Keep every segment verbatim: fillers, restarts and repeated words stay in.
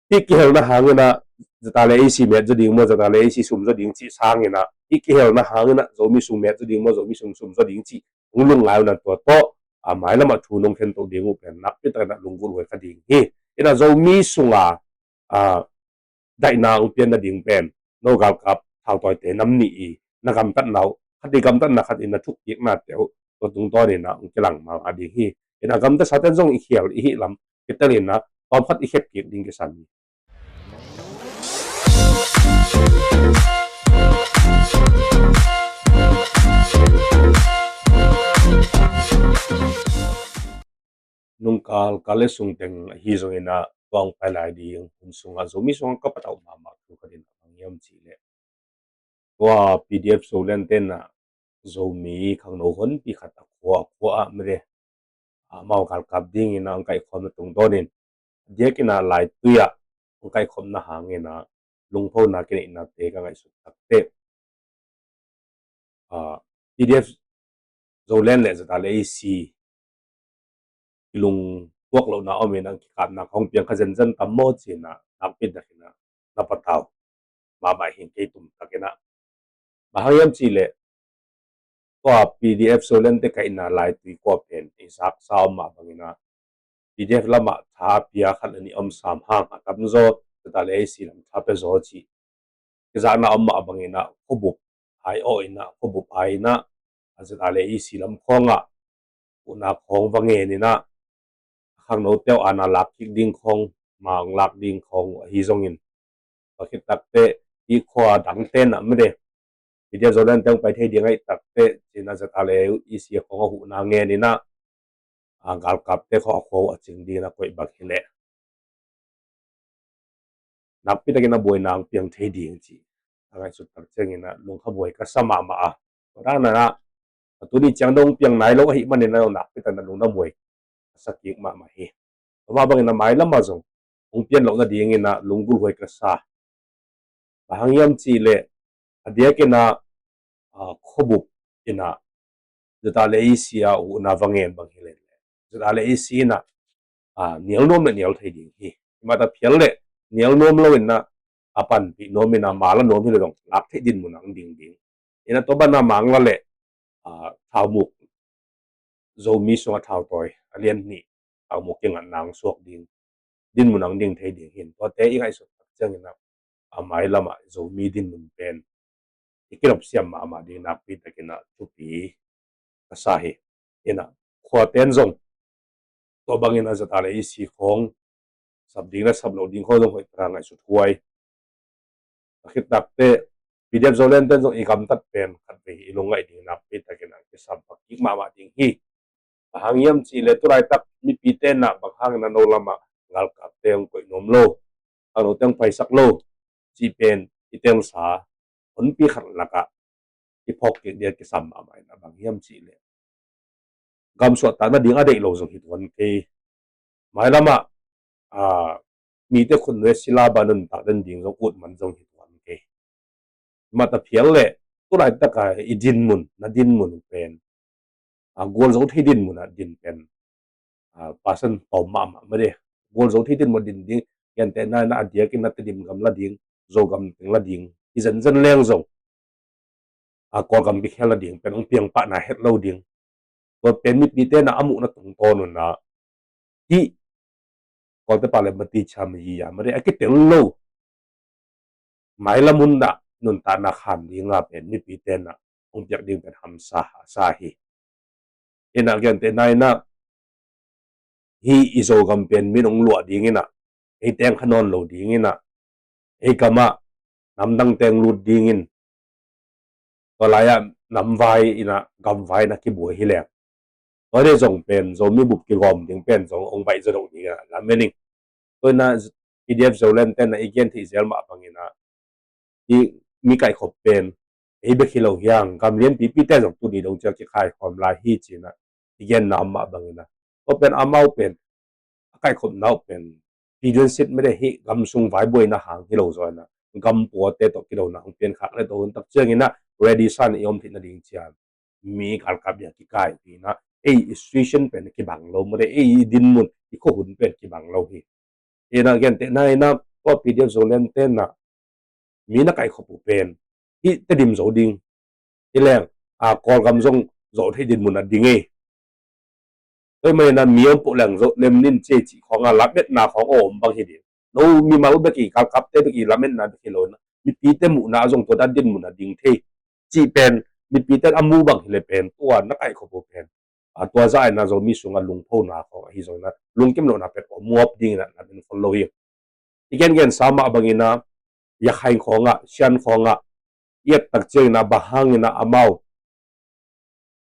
hih kihelna hangin ah ZRA AC met zaw ding maw, ZRA AC sum zaw ding cih sangin ah, hih kihelna hangin ah Zomi sung met zaw ding maw, Zomi sung sum zaw ding cih hong lungngai uh na tua tawh a mailam ah thu nong khen to ding uh pen nakpi takin ah lunggulh huai kha ding hi. Inah Zomi sunga a daihna hong pian nading pen no galkap thautawite nam nih i na gamtatna uh, khat i gamtatna khat i na thuk kiknate uh tua tungtawnin ah hong kilang mama ding hi. Inah gamtatsaten zong i khial i hih lam kitel inah tawmkhat i khep kik ding kisam hi. Nung kal kal le sungteng ahi zongin ah tua hong pai lai ding hun sungah Zomi sungah ka patauh mahmah thu khat in ah bang hiam cih leh, tua PDF Zoland ten ah Zomi khangno honpi khat a khua a khua ah mede amau galkap dingin ah hong kaihkhawmna tungtawnin diakin ah laitui ah hong kaihkhawmna hangin ah lungphona kineihnate ka ngaihsut takteh PDF Zoland le ZRA AC i lungtuak lohna om inah kikapna ka hong piang kha zenzen tam maw ci-in ah nakpi takin ah na patau mahmah hi. Kei tumtakin ah bang hang hiam cih leh tua PDF Zoland te kaihna laitui kua pen i zaksa om mah bangin ah PDF lamah tha a pia khat le nih om sam hang a tamzaw ZRA AC lam tha pia zaw cih kizakna om mah bangin ah khuabup ai aw inah khuabup ai inah ZRA AC lam khawngah huhna khawng va ngen inah khangnote uh ana lak kik ding khawng, ma hong lak ding khawng uh ahi zongin, tua khit takteh i khua dangte nah mede PDF Zoland te hong pai thei ding ahih takteh ci-in ah ZRA AC khawng a huhna ngen inah galkapte khawng a khua uh a cing dingin a koih bang hileh nakpi takin a buaina hong piang thei ding ci a ngaihsut tak ciangin ah lungkha buai ka sa mahmah a. Tua dan ah a tuni ciang dong piang nai lo ahih manin ah nakpi takin a lungna buai ka sa kik mahmah hi. Tua mah bangin a mailam ah zong hong pian loh nadingin ah lunggulh huai ka sa. Bang hang hiam cih leh a diakin ah khuabup in ah ZRA AC a huhna va ngen bang hileh ZRA AC in ah nial nuam le nial thei ding hi. Himah ta phial le nial nuam lo in ah a panpih nuam in ah mala nuam hileh zong lak theih dinmun ah hong ding ding. In ah tua ban ah mangla le thaumuk Zomi sungah thautawi a lian nih thaumuk kingatna hong suak ding dinmun ah hong ding thei ding hi. Tuate i ngaihsut tak ciangin ah a mailam ah Zomi dinmun pen i kinopsiam mahmah ding nakpi takin ah thupi ka sa hi. In ah khuate in zong tua bangin ah ZRA AC khawng sap ding le sap loh ding khawng zong hoih taka ngaihsut huai. A khit takteh PDF Zoland ten zong i gamtat pen khatvei i lungngaih ding nakpi takin ah kisam pak kik mahmah ding hi. Bang hang hiam cih leh tu laitak mipite nah bang hangin ah no lamah galkapte hong koih nuam lo, khangnote hong paisak lo cih pen i telsa honpi khat lakah i phawk kik ding a kisam mahmah in ah bang hiam cih leh gam suahtak nading a deih lo zong hi tuan kei. Mailam ah mite khutnuai sila bang nuntak den ding zong ut man zong hi tuan kei. Himah ta phial le tu laitak a i dinmun, na dinmun pen a gualzo thei dinmun ah din pen a percent tawm mahmah mah de. Gualzo thei dinmun din ding, gentehna in ah a diakin ah Tedim gam la ding, Zogam teng la ding hi zenzen leng zong a Kawlgam kikhel nading pen hong piang pahna het lo ding. Tua pen mipite nah a muhna tungtawn un ah hih Kawlte pau le mati cham yi a made a kitel lo mailam hun ah nuntakna kham ding a pen mipite nah hong piak ding pen hamsa a sa hi. In ah gentehna in ah hih i Zogam pen min hong luah ding in ah ei teng kha nawn lo ding in ah ei gam ah namdang teng lut dingin tua lai ah namvai in ah gamvai in ah kibuai hi leng tua deh zong pen Zomi bup kigawm ding pen zong hong baih zaw doh ding in ah lam en ing. Tua in ah PDF Zoland ten ah i gen theih zel mah bangin ah hih mi kaihkhop pen ei bek hi lo hi hang, gam lianpipite zong tuni dong ciang kikhaikhawm lai hi ci-in ah i genna om mah bangin ah tua pen amau pen a kaihkhopna uh pen piduansit mede hih gam sung vaibuaina hang hi lo zaw in ah gam puate tawh kidona hong piankhak le tawh hun tak ciangin ah ready sa in i om theih nading ciang mi galkap ding a kikai uh hi in ah ei i situation pen kibang lo mede, ei i dinmun i khuahun pen kibang lo hi. In ah gentehna in ah tua P D F Zoland tenah mi na kaihkhop uh pen hih Tedim zo ding hi leng, a, Kawlgam zong zo thei dinmun a ding ei. Tua hi maninah mi om poh leng zo lem nin ci ei cih khawngah lametna khawng a om bang hi ding. No mimal bek i, galkapte bek i lametna bek hi lo inah mipite muhna a zong tua dan dinmun a ding thei cih pen mipite a mu bang hi le pen tua na kaihkhop uh pen, a, tua zah inah Zomi sungah lungphona khawng ahi zong inah lungkim lohna pen om ngawp ding inah na den khol lo hi. I gengensa mah bangin ah, Yakhain khawngah, Sian khawngah i et tak ciangin ah, bang hangin ah amau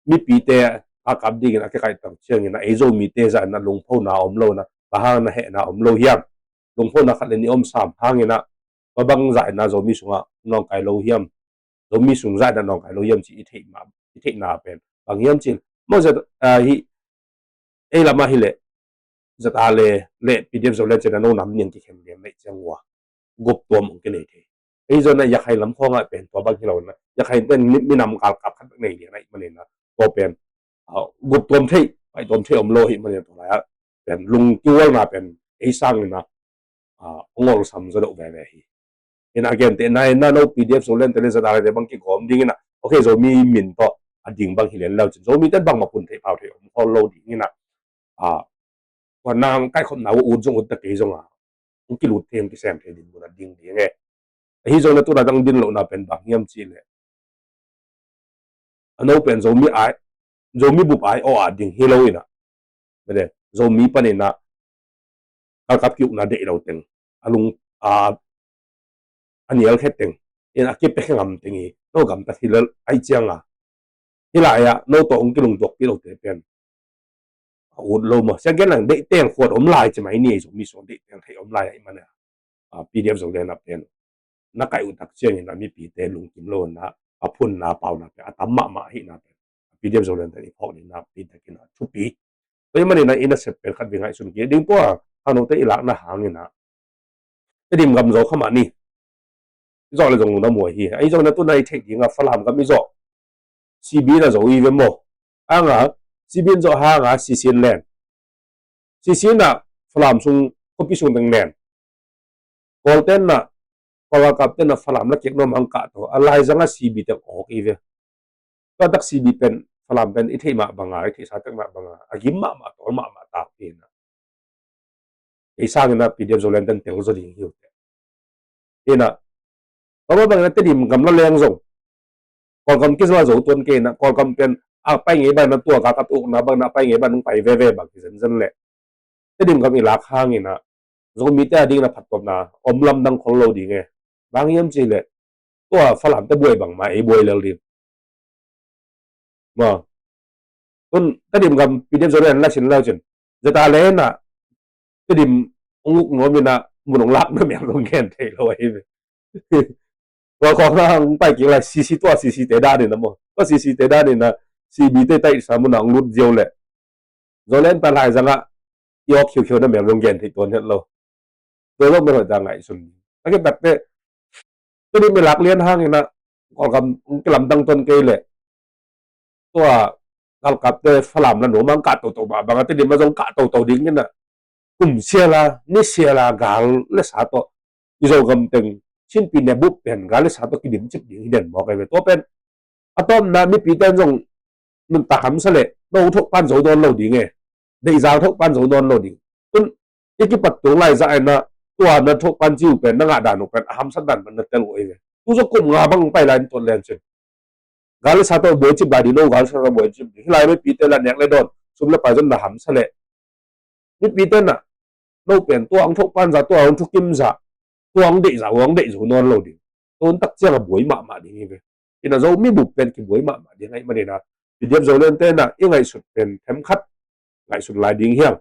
mipite a kap dingin a kikaih tak ciangin ah, ei Zomite zah in ah lungphona om lo in ah, bang hangin ah hehna om lo hiam? Lungphona khat le nih om sam hangin ah, bang bang zah in ah Zomi sungah nawngkai lo hiam? Zomi sung zah in ah nawngkai lo hiam ci i theih mah, i theihna pen bang hiam cih maw, zat, ah, hi ei lamah hi leh, ZRA le, le PDF Zoland ciang a no nam niang kikhen lian neih ciang ua, guptuam hong kinei thei. Ei zong a Yakhain lam khawngah pen tua bang hi lo na, Yakhain pen mi, minam galkap khat bek nei lian ahih manin ah, tua pen, ah, guptuam thei, paihtuam thei om lo ahih manin ah, tua lai ah pen lungkiualna pen ei sangin ah, ah, hong olsam zaw deuh veve hi. In ah a gentehna in ah no PDF Zoland te le ZRA te bang kigawm dingin ah, okay, Zomi min tawh a ding bang hi lian lo cin, Zomite bangmah pun theih pau thei om khol lo dingin ah, ah, tua nang kaihkhopna uh ut zong ut ta kei zong a, hong kilut thei, hong kisem thei dinmun a ding ding e. Ahi zong na tuna dang din lohna pen bang hiam cih leh, a no pen Zomi ai, Zomi bup ai aw a ding hi lo in ah, Zomi panin ah galkap ki-ukna deih lo teng, a lung, a, a nial khe teng, in a kipia khe ngam teng hi, no gamtat hi lel ahih ciang a, hi lai ah no tawh hong kilungtuakpih lote pen a ut lo maw. Siang gen lang, deih teng khuat om lai ci mai ni, ei Zomi sung deih teng theih om lai ahih manin ah, PDF Zoland ah pen na kaih uh tak ciangin ah mipite lungkim lo in ah, a phunna pauna pen a tam mahmah ahihna pen PDF Zoland te i phawk dingin ah pi takin ah thupi. Tua ahih manin ah i nasep pen khat vei ngaihsun kik ding, tua khangnote i lakna hangin ah Tedim gam zo kha mah ni. I zawh le zong lungdam huai hi. Ahi zong na tuna i theih ding a Falam gam i zawh, CB na zo i ve maw. Hang a, CB in zawh hang a, CC in len. CC in ah Falam sung, khuapi sung teng len. Kawlte in ah, Kawl galkapte in ah Falam la kik nuam hang kah to, a laizang a CB teng awk i ve. Tua tak CB pen, Falam pen i theih mah bang a, i theihsa tek mah bang a, a gim mahmah, tawl mahmah tak hi in ah, ei sangin ah PDF Zoland ten tel zaw ding hi uh teh. In ah, tua mah bangin ah Tedim gam la leng zong, Kawlgam kizal zo tuan kei in ah, Kawlgam pen a pai ngei bangin ah, tua galkapte ukna bangin ah a pai ngei bangin ah hong pai veve bang hi zenzen leh, Tedim gam i lak hangin ah Zomite a dingin ah phattuamna om lamdang khol lo ding e. Bang hiam cih leh, tua Falamte buai bangmah ei buai lel ding. Maw. Tun Tedim gam PDF Zoland la sin lo cin, ZRA le in ah Tedim hong uk nuam in ah mun hong lak na miang hong gen thei lo ahi ve. Tua khawng na hong pai kik lai, CC tua CC te dan in ah maw, tua CC te dan in ah CB te taihsa mun ah hong lut ziau leh, Zoland pen laizang ah i awk khiukhiu na miang hong gen thei tuan het lo. Tua zong mel hoih ta ngaihsun. A kitak teh, Tedim i lak lian hangin ah Kawlgam hong kilamdang tuan kei leh, tua galkapte Falam la nuam hang kah toto mah bang a Tedim a zong kah toto dingin ah, kum sial a, ni sial a gal le sa tawh i Zogam teng, Chin pyine bup pen gal le sa tawh kidim cip ding hi den mawk ahi ve. Tua pen a tawpna mipite in zong nuntak hamsa leh, no thoh pan zo nawn lo ding e. Deihzal thoh pan zo nawn lo ding. Tun i kipat tung lai zah in ah, tua na thoh pan ci uh pen, na ngah dan uh pen a hamsat dan pan na tel uh ahi ve. Tu zong kum nga bang pai lai in tuat lian cin, gal le sa tawh buai cip lai ding, no gal le sa tawh buai cip ding. Hih lai mipite la nek le dawn, sum le pai zong na hamsa leh, mipite in ah, no pen tua hong thoh pan zah, tua hong thukim zah, tua hong deih zah, hong deih zo nawn lo ding. Tua tak ciang a buai mahmah ding hi ve. In ah Zomi bup pen kibuai mahmah ding ahih manin ah, PDF Zoland te in ah i ngaihsut pen themkhat ngaihsun lai ding hiang,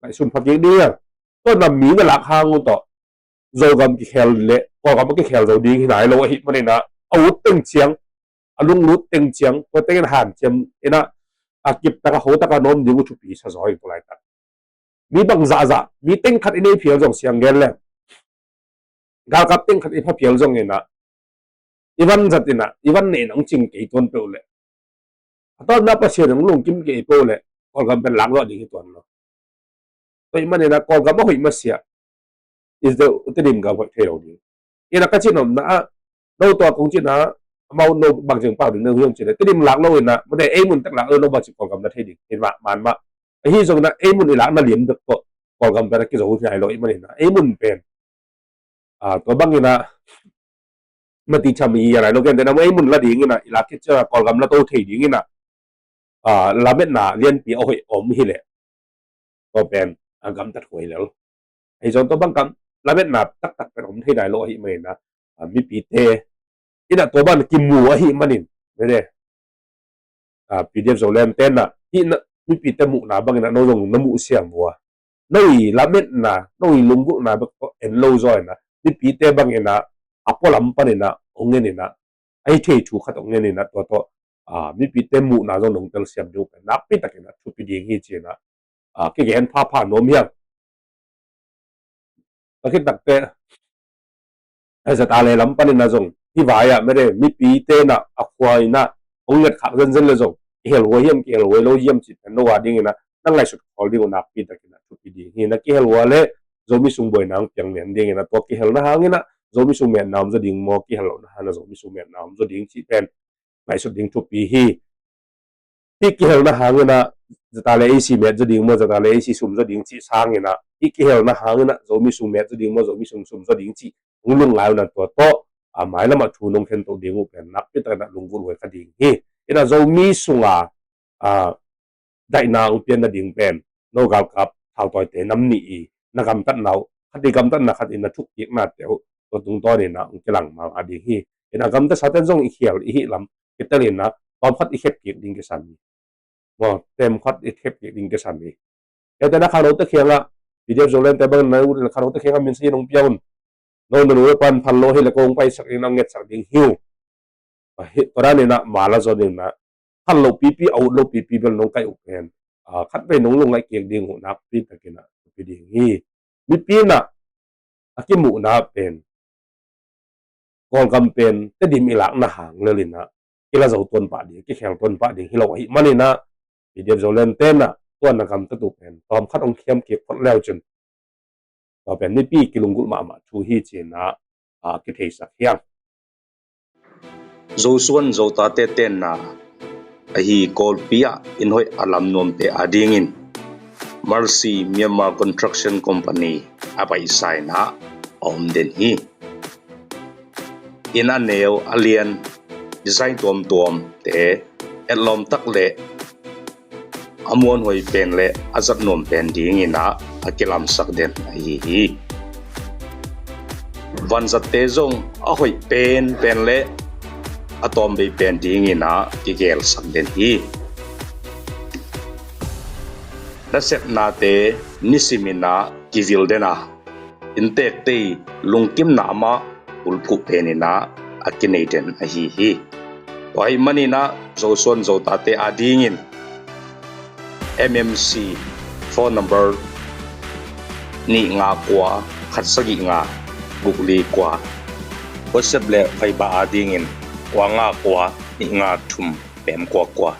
ngaihsun pha kik ding hiang. Tua na mi na lak hang uh tawh, Zogam kikhel leh Kawlgam a kikhel zo ding hi nai lo ahih manin ah, a ut teng ciang, a lunglut teng ciang, tua tengin hanciam in ah, a kip tak a, ho tak a na om ding uh thupi sa zaw hi tua laitak. Mi bang zahzah, mi teng khat i nei phial zong, siang gen leng, galkap teng khat i pha phial zong in ah, i van zat in ah, i van neih in ah hong cing kei tuan peuh leh, a tawpna Pasian in hong lungkim kei peuh leh, Kawlgam pen lak zawh ding hi tuan lo. Tua ahih manin ah Kawlgam a hoih masiah, is the Tedim gam hoih thei lo ding. Ina ka cih nopna ah, no tua kong cihna, amau no bangci pau ding no hiam cih leh, Tedim lak lo ina, mate ei mun tak lak lo, no bangci Kawlgam na thei ding. Ina man mah. Ahi zong ina, ei mun i lak na liam dek ko, Kawlgam pen a kizo hi nai lo i man ina. Ei mun pen. Ah, tua bang ina, mati cham i ya lai lo gen te na, ei mun la ding ina, i lak kit cia Kawlgam la to thei ding ina. Ah, lametna lianpi a hoih om hi leh. Tua pen, a gamtat huai lel. Ahi zong tua bang kam, lametna taktak pen om thei nai lo ahi man ina, ah, mipite, ina tua bang kimu ahi manin, mene, ah, P D F Zoland tenna, ina, mipite muhna bang ina, no zong na muh siam vua. No i lametna, no i lunggulhna bek ko en lo zaw ina, mipite bang ina, a pualam pan ina, ong en ina, ahi thei thu khat ong en ina, tua tua, ah, mipite muhna zong nong tel siam ding pen, nakpi tak ina, thupi ding hi ci ina, ah, kigen phapha nuam hiam. Ka khit takte, a zat a le lam pan ina zong, hi vai ah, mene, mipite na, a khua ina, hong nget khak zenzen le zong, kihel huai hiam, kihel huai lo hiam cih pen, no a ding ina, na ngaihsut khol ding uh nakpi tak ina, thupi ding hi ina, kihel hua le, Zomi sung buaina hong piang lian ding ina, tua kihelna hang ina, Zomi sung metna om zaw ding maw, kihel lohna hang ina, Zomi sung metna om zaw ding cih pen, ngaihsut ding thupi hi. Hih kihelna hang ina, zata le A C met zaw ding maw, zata le A C sum zaw ding cih sang ina, hih kihelna hang ina, Zomi sung met zaw ding maw, Zomi sung sum zaw ding cih, hong lungngai uh na tua tawh, a, mailam ah thu nong khen to ding uh pen, nakpi tak ina lunggulh huai kha ding hi. Ina Zomi sunga, a, daihna hong pianna ding pen, no galkap thautawite nam nih i, na gamtatna uh, khat i gamtatna khat i na thuk kikna te uh, tua tungtawn ina hong kilang mang a ding hi. Ina gamtatsa ten zong i khial i hih lam, kitel ina, tawm khat i khep kik ding kisam hi. Maw, tem khat i khep kik ding kisam hi. Ete na khangnote kiangah, P D F Zoland te bang na u khangnote kiangah min sa hi nong pia un. No, no, no, pan phan lo hi le kong paisak ina ngetsak ding hi uh. Tua dan ina, mala zon ina, phan lo pipi, a ut lo pipi bel nong kai uh pen. Ah, khat vei nong lungngaih kik ding uh nakpi tak ina, thupi ding hi. Mipi na, a kimuhna pen, Kawlgam pen, Tedim i lakna hang lel ina, kila zo tuan pah ding, kikhel tuan pah ding, hi lo ahi man ina, P D F Zoland tenna, tua na gamtat uh pen, tawm khat hong khiam kik phot leu cin. Tua pen, mipi kilunggulh mahmah thu hi ci ina, a, kitheisak hiang. Zosuan Zotate tenna, ahi Kawlpi ah inn hoih a lam nuamte a dingin, Mercy Myanmar Construction Company a paisa ina a om den hi. Inn a neu a lian, design tuamtuamte, etlawm tak le a muanhuai pen le a zat nuam pen ding ina a kilamsak den ahi hi. Vanzatte zong a hoih pen pen le a tawmvei pen ding ina kigelsak den hi. Nasepnate nisim ina kivil den a, inntekte i lungkimna mah ulphuh pen ina a kinei den ahi hi. Tua ahih man ina Zosuan Zotate a dingin M M C phone number nih nga kua khat sagih nga guk li kua, WhatsApp le Viber a dingin kua nga kua nih nga thum pem kua kua.